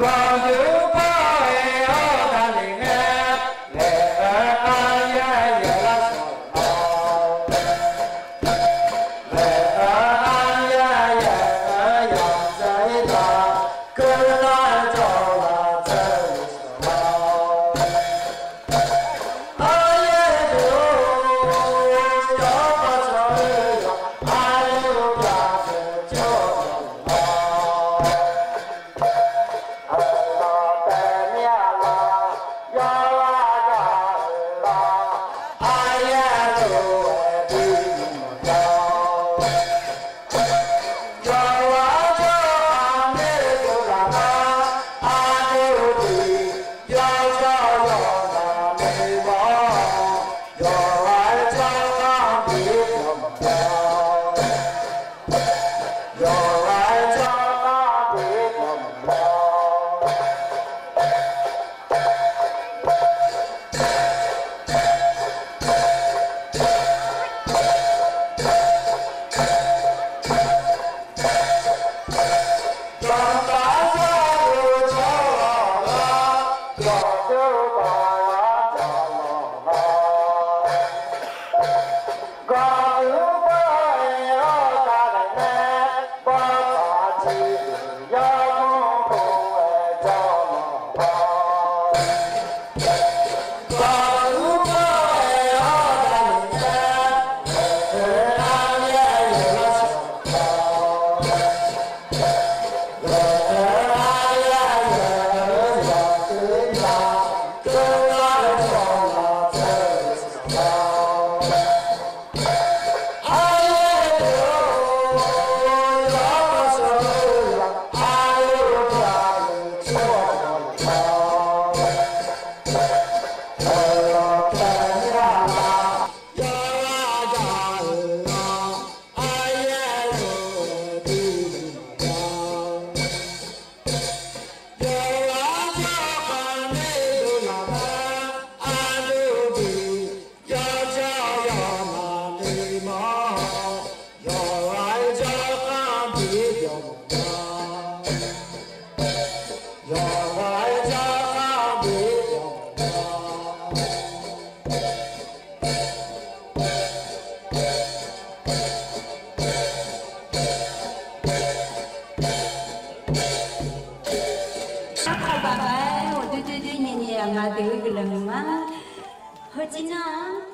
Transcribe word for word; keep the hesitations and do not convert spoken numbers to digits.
Gawqnymr par-aer-awr daqleq ngae, laeq-aer aryar yaeq lar shawq-awq. Laeq-aer aryar yaeq-aer yamq tsaev-ir taq, keuvlar-aer jawrlaf tsaev-eu shawq-awq. Aryaer deuq-or, yawr bawrtsanq-eu yawq, aryaer-or, byaqdeuq jawr-awq. Aqlawq taef mir-a laf, yawr lar gaq-euq lar, aryaer deuq-aer bi maqjav-awr. Yawqghaq jawrkhaq nae deuq laf nar, aryaer-or deuq, yawr jawr yawqghaq nae mawr-awr, yawqghaq-aer jawrkhar bi-ir dawq maqjav-awr. Yawqghaq-aer jawrkhar bi-ir dawq maqjav-awr. Yawqghaq-aer jawr-eu tsawrhaq lar, yawqdeuq-or baq-aer jawrlaf-awr. Gawqnymr par-aer-awr daqlaeq nae, bawrtsanq tiqdeuq yawr mr khof-aer jawrlaf-awr. Gawqnymr par-aer-awr daqlaeq nae, laeq-aer aryar yaeq lar shawq-awq. Laeq-aer aryar yaeq-aer yamq tsaev-ir taq, keuvlar-aer jawrlaf tsaev-eu shawq-awq. Aryaer deuq-or, yawr bawrtsanq-eu yawq, aryaer-or, byaqdeuq jawr-awq. Aqlawq taef mir-a laf, yawr lar gaq-euq lar, aryaer-or, bi maqjav-awr. Yawqghaq jawrkhaq nae deuq laf nar, aryaer-or deuq, yawr jawr yawqghaq nae mawr-awr, yawqghaq-aer jawrkhar bi-ir dawq maqjav-awr. Yawqghaq-aer jawrkhar bi-ir dawq maqjav-awr. Arpaq baqda-aer ghawqdoer doer doer nyae nyae aqma deuq-eu guiqlanq ma. Heujeq nar-aq,